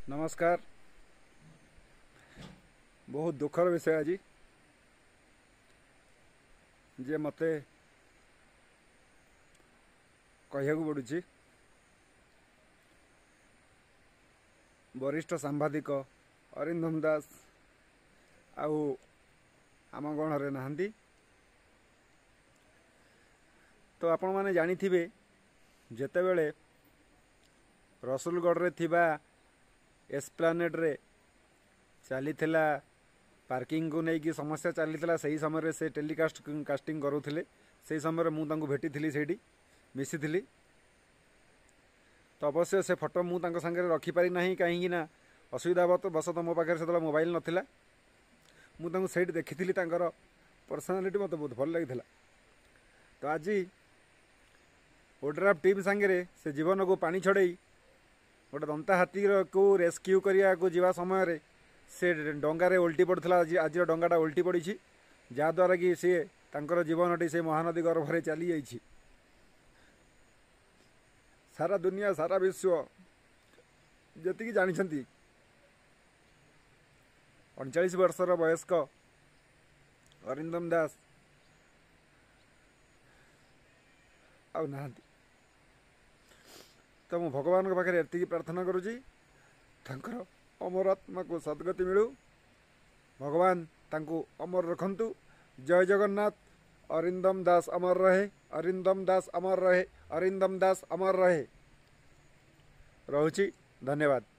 ନମସ୍କାର। ବହୁତ ଦୁଃଖର ବିଷୟ ଆଜି ଯେ ମୋତେ କହିବାକୁ ପଡ଼ୁଛି, ବରିଷ୍ଠ ସାମ୍ବାଦିକ ଅରିନ୍ଦମ ଦାସ ଆଉ ଆମ ଗଣରେ ନାହାନ୍ତି। ତ ଆପଣମାନେ ଜାଣିଥିବେ, ଯେତେବେଳେ ରସୁଲଗଡ଼ରେ ଥିବା ଏସ୍ପ୍ଲାନେଡ଼ରେ ଚାଲିଥିଲା ପାର୍କିଂକୁ ନେଇକି ସମସ୍ୟା ଚାଲିଥିଲା, ସେହି ସମୟରେ ସେ ଟେଲିକାଷ୍ଟ କାଷ୍ଟିଂ କରୁଥିଲେ। ସେହି ସମୟରେ ମୁଁ ତାଙ୍କୁ ଭେଟିଥିଲି, ସେଇଠି ମିଶିଥିଲି। ତ ଅବଶ୍ୟ ସେ ଫଟୋ ମୁଁ ତାଙ୍କ ସାଙ୍ଗରେ ରଖିପାରି ନାହିଁ, କାହିଁକି ନା ଅସୁବିଧା ବଶତଃ ମୋ ପାଖରେ ସେତେବେଳେ ମୋବାଇଲ ନଥିଲା। ମୁଁ ତାଙ୍କୁ ସେଇଠି ଦେଖିଥିଲି, ତାଙ୍କର ପର୍ସନାଲିଟି ମୋତେ ବହୁତ ଭଲ ଲାଗିଥିଲା। ତ ଆଜି ଓଡ୍ରାଫ୍ ଟିମ୍ ସାଙ୍ଗରେ ସେ ଜୀବନକୁ ପାଣି ଛଡ଼େଇ ଗୋଟେ ଦନ୍ତା ହାତୀକୁ ରେସ୍କ୍ୟୁ କରିବାକୁ ଯିବା ସମୟରେ ସେ ଡଙ୍ଗାରେ ଓଲଟି ପଡ଼ିଥିଲା। ଆଜି ଆଜିର ଡଙ୍ଗାଟା ଓଲଟି ପଡ଼ିଛି, ଯାହାଦ୍ୱାରା କି ସିଏ ତାଙ୍କର ଜୀବନଟି ସେ ମହାନଦୀ ଗର୍ଭରେ ଚାଲିଯାଇଛି। ସାରା ଦୁନିଆ, ସାରା ବିଶ୍ୱ ଯେତିକି ଜାଣିଛନ୍ତି, 39 ବର୍ଷର ବୟସ୍କ ଅରିନ୍ଦମ ଦାସ ଆଉ ନାହାନ୍ତି। ତ ମୁଁ ଭଗବାନଙ୍କ ପାଖରେ ଏତିକି ପ୍ରାର୍ଥନା କରୁଛି, ତାଙ୍କର ଅମର ଆତ୍ମାକୁ ସଦ୍ଗତି ମିଳୁ, ଭଗବାନ ତାଙ୍କୁ ଅମର ରଖନ୍ତୁ। ଜୟ ଜଗନ୍ନାଥ। ଅରିନ୍ଦମ ଦାସ ଅମର ରହେ, ଅରିନ୍ଦମ ଦାସ ଅମର ରହେ, ଅରିନ୍ଦମ ଦାସ ଅମର ରହେ। ରହୁଛି, ଧନ୍ୟବାଦ।